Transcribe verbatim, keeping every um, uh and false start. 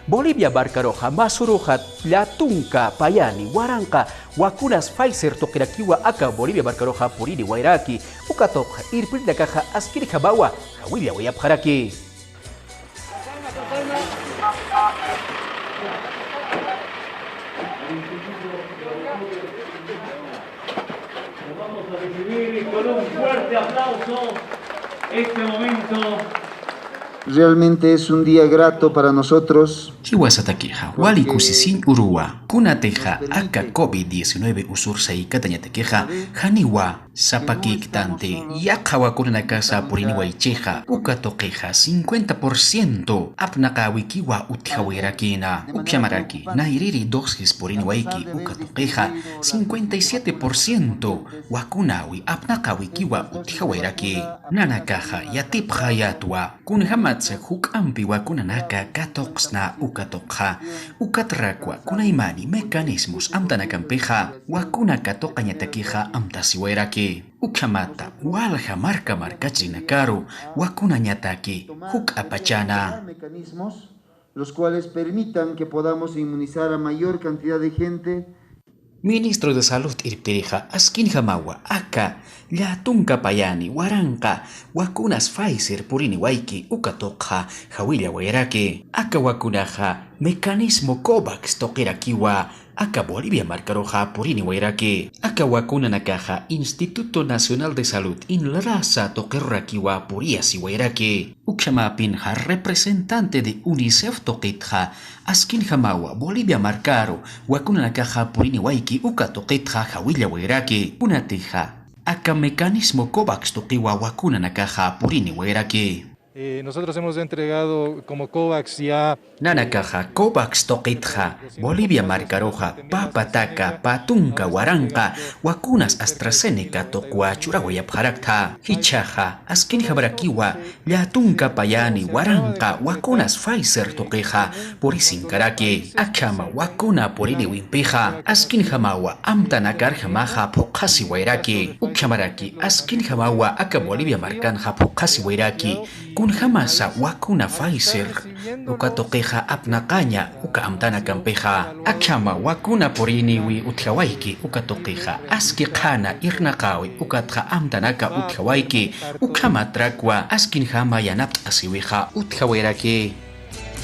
Bolivia markaruxa masuruxa llatunka payani waranqa wakunas Pfizer tuqirakiwa aka Bolivia markaruxa puriniwayraki, uka tuqxa irpirinakaxa askirjamawa jawillawayapxaraki. Vamos a recibir con un fuerte aplauso este momento. Realmente es un día grato para nosotros. Jiwasatakixa wali kusisiñ uruwa, kunatixa aka covid diecinueve usur saykatañatakixa janiwa sapakiktanti. Yaqha wakunanakasa puriniwaychixa uka tuqixa cincuenta por ciento apnaqäwikiwa utjawayarakïna. Ukhamaraki nayrïri dosis puriniwayki uka tuqixa cincuenta y siete por ciento wakunäwi apnaqäwikiwa utjawayarakï. Nanakaxa yatipxayätwa kunjämatsa juk'ampi wakunanaka katuqsna uka tuqxa, ukat rakwa kunaymani mecanismos amtanakampixa wakuna katuqañatakixa amtasiwayarakï. Ukhamata walja marka markachirinakaru wakunañataki juk'apachana. Mecanismos los cuales permitan que podamos inmunizar a mayor cantidad de gente. Ministro de Salud irptirixa askinjamawa aka llatunka payani waranqa wakunas Pfizer puriniwayki uka tuqxa jawillawayarakï. Aka wakunaxa mecanismo COVAX tuqirakiwa aka Bolivia markaruxa puriniwayarakï. Aka wakunanakaxa Instituto Nacional de Salud, INLRASA tuqirurakiwa puriyasiwayarakï. Ukhamäpinxa representante de UNICEF tuqitxa askinjamawa Bolivia markaru wakunanakaxa puriniwayki uka tuqitxa jawillawayarakï. Kunatixa aka mecanismo COVAX tuqiwa wakunanakaxa puriniwayarakï. Eh, nosotros hemos entregado como COVAX ya. Nanakaxa COVAX tuqitxa Bolivia markaruxa pä pataka pä tunka waranqa wakunas AstraZeneca tuqwa churawayapxaraktha. Jichhaxa askinjamarakiwa llatunka payani waranqa wakunas Pfizer tuqixa purisinkarakï. Akhama wakuna puriniwimpixa askinjamawa amtanakarjamaxa phuqhasiwayarakï. Ukhamaraki askinjamawa aka Bolivia markanxa phuqhasiwayarakï kunjämasa wakuna Pfizer uka tuqixa apnaqaña uka amtanakampixa. Akhama wakuna puriniwi utjawayki uka tuqixa aski qhana irnaqäwi ukatxa amtanaka utjawayki, ukhamatrakwa askinjama yanapt'asiwixa utjawayarakï.